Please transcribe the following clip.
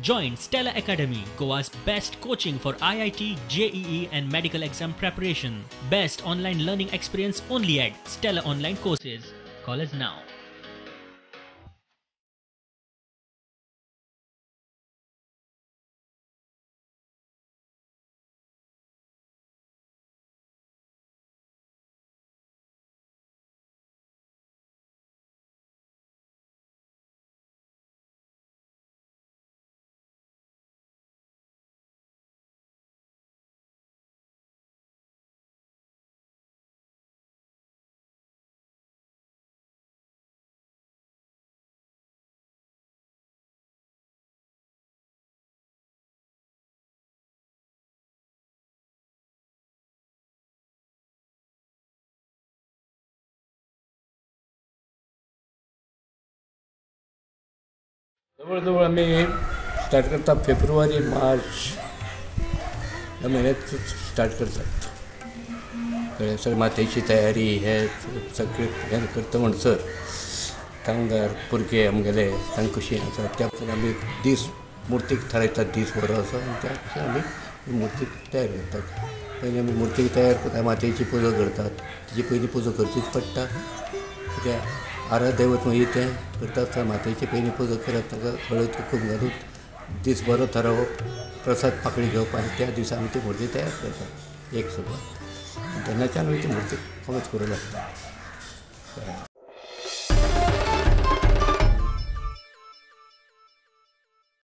Join Stellar Academy, Goa's best coaching for IIT, JEE and medical exam preparation. Best online learning experience only at Stellar Online Courses. Call us now. जवळजवळ आम्ही start करता फेब्रुवारी मार्च ह्या म्हयन्यात start करतात. कळ्ळें? सगळें मातयेची तयारी हे सगळें हें करता म्हणसर कामगार भुरगे आमगेले तांकां कशी आसा त्या पसून आमी दीस मुर्तीक थारायतात, दीस बरो आसा आनी त्या पसून आमी मुर्ती तयार करतात. पयलीं आमी मुर्तीक तयार करता, मातयेची पुजा करतात, तिची पयलीं पुजा करचीच पडटा. कित्याक आराध्य दैवत मागीर तें करता आसतना मातयेची पयलीं पुजा करप, ताका हळद कुकूम घालून दीस बरो थारावप, प्रसाद पाकळी घेवप आनी त्या दिसा आमी ती मुर्ती तयार करतात एक सोबत. तेन्नाच्यान आमी ती मुर्ती करूंक लागता.